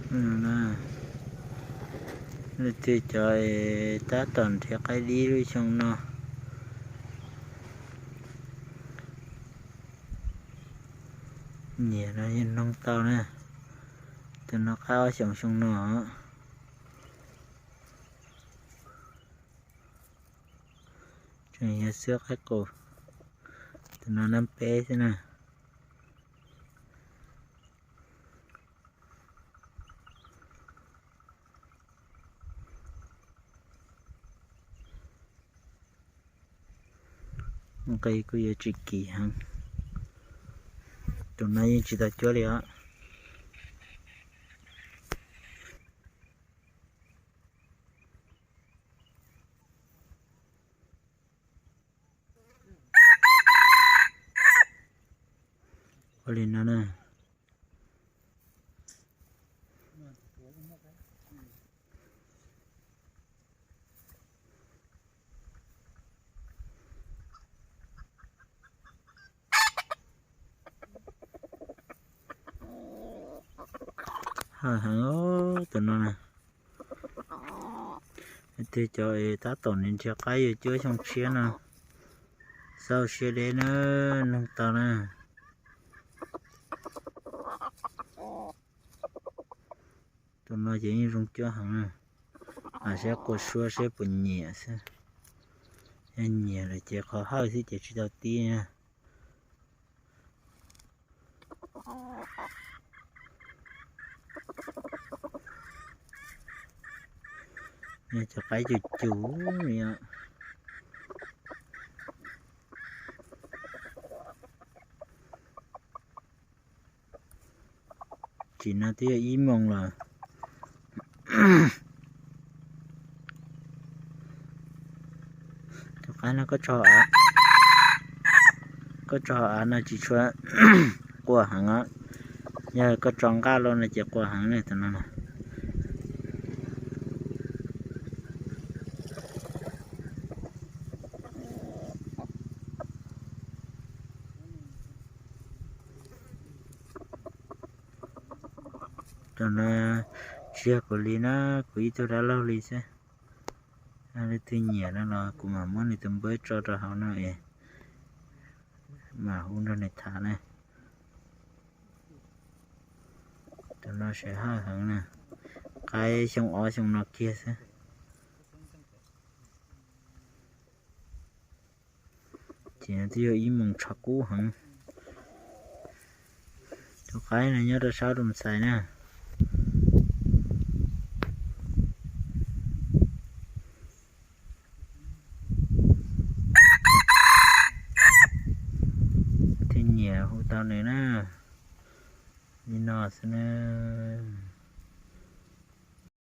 Leej twg cov es tab tom nrhiav qaib dib lub xyoo no, nyiam no yeej noog tau na. Tus no qaib ob xyoos xyoo no. Tseem yog xwb qaib qus, tus no nab peb xwb na. Nqi kuj yuav tsis kim heev. Tus no yeej tsis tau cuab li os. Ua li no na. Hawj heev tus no na. Leej twg cov es tab tom nrhiav qaib yuav cuab xyoo tshiab no, xauj siab deb na, noog tau na. Tus no ces yeej zoo cuab heev na, saib quas suab seb puas nyiam xwb. Yog nyiam lawm ces qhov hawj xwb ces tsis tau tib na. Yog cov qaib cus cus li os. Tsim no twb yog ib moos lawm. Tus qaib no koj tso hauv av no tsis tshua quas heev os. Yog koj tso nqaj los no ces quas heev li tus no na. Tus no tsis yog kuv li na, kuv ib tug dab laug li xwb. Leej twg nyiam no los kuv mam muab nws tus npawb tso rau hauv no es mam hu nrog nws tham na. Tus no sawv hawj heev na, qaib xyoo ob xyoo no kiag xwb. Ces twb yog ib moos tshav kub heev. Tus qaib no nyob rau sab Roo Xais na. Leej twg nyiam hu tau nws na. Li no xwb na.